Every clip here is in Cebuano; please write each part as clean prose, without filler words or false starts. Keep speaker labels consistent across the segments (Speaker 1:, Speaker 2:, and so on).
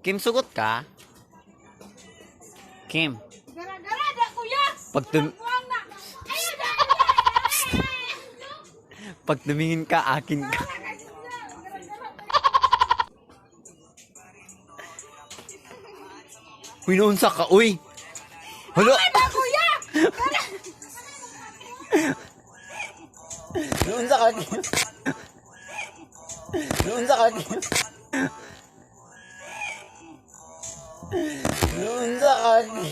Speaker 1: Kim, sugot ka? Kim,
Speaker 2: Gara-gara da, kuya.
Speaker 1: pag, tum
Speaker 2: Buang na. Ayun na.
Speaker 1: pag tumingin ka, akin ka. Uy, naunsa ka, uy! Hala!
Speaker 2: Kuya.
Speaker 1: Naunsa ka, Kim? Naunsa ka, Kim? Naunsa ka, Kim?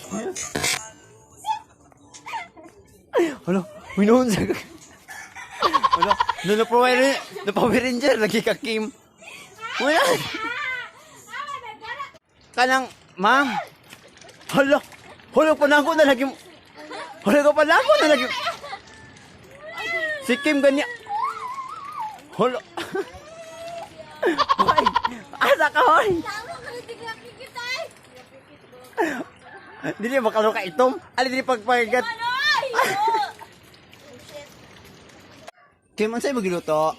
Speaker 1: Hala, uy, naunsa ka. Hala, na na Power Ranger, lagi ka, Kim. Wala. Kanang, ma'am. Hala, hala, panako na lagi mo. Hala ka, panako na lagi. Si Kim ganya. Hala. Hoy, asa ka, hoy?
Speaker 2: Tama ka na tignan kita eh.
Speaker 1: Dili makalo ka itom. Ali dili pagpagat.
Speaker 2: Ano ay?
Speaker 1: Kim, unsay mo giluto?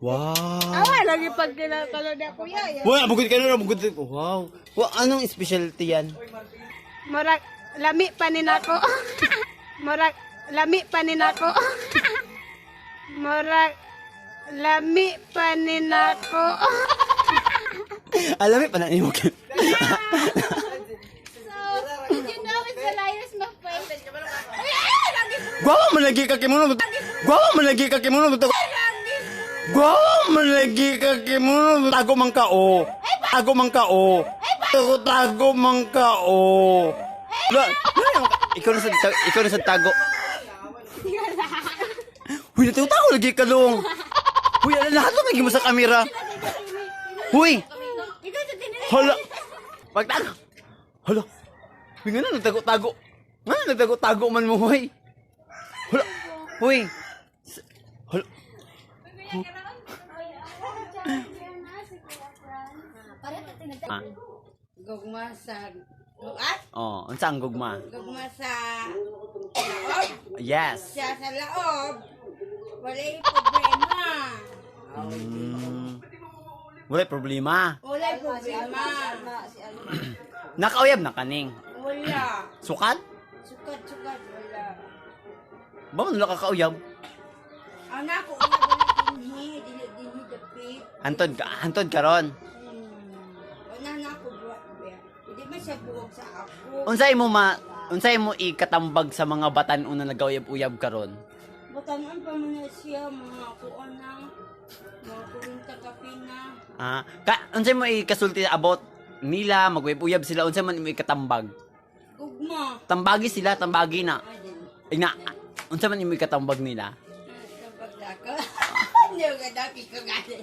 Speaker 1: Wow.
Speaker 2: Awa lagi pag kinakalo na kuya.
Speaker 1: Wow, bugod ka na, bugod. Wow. Wow, anong specialty yan?
Speaker 2: Murag lami pa ni nako. Murag lami pa ni nako. Murag lami pa ni nako.
Speaker 1: Alam mo pa na nimo, Kim.
Speaker 2: So, did you know it's the liar's McFay? Ay, ay, lagi
Speaker 1: Gwawa man lagi ka, Kim. Ano? Gwawa man lagi ka, Kim. Ano? Gwawa man lagi ka, Kim. Ano? Tago man ka, oh. Tago man ka, oh. Tago, tago man ka, oh. La, la, ikaw na sa tago. Huy, natago lagi ka dong. Huy, ala, lahat lang lagi mo sa kamera. Huy!
Speaker 2: Ikaw sa tinili.
Speaker 1: Hala! Pagtago! Hala! Huy, nga na, nagtago-tago. Nga na, nagtago-tago man mo, huy. Hala! Huy! Hala! Ah,
Speaker 3: Gugma sa luat,
Speaker 1: oh, unsa ang gugma?
Speaker 3: gugma sa laob.
Speaker 1: Yes.
Speaker 3: Siya sa laob, walay problema.
Speaker 1: Wala problema.
Speaker 3: Walay problema.
Speaker 1: Nakauyab na kaning.
Speaker 3: Wala.
Speaker 1: Sukad?
Speaker 3: Sukad, sukad, wala.
Speaker 1: Ba man wala ka kauyab?
Speaker 3: Anak ko, una wala dinhi, dili dinhi dapit.
Speaker 1: Hantod ka, hantod karon.
Speaker 3: Una na ako buhat ba. Hindi man siya buwag sa ako.
Speaker 1: Unsay mo ikatambag sa mga batan-on na nagauyab-uyab karon?
Speaker 3: Batanon pa man na siya, mga kuon na, mga kurinta kape na.
Speaker 1: Ah, ka unsay mo ikasulti about nila maguyab-uyab sila, unsay man imo ikatambag?
Speaker 3: Gugma.
Speaker 1: Tambagi sila, tambagi na.
Speaker 3: Ay, din.
Speaker 1: Ay na, unsa man imo ikatambag nila?
Speaker 3: Kapag ako. Hindi ko daki ko gani.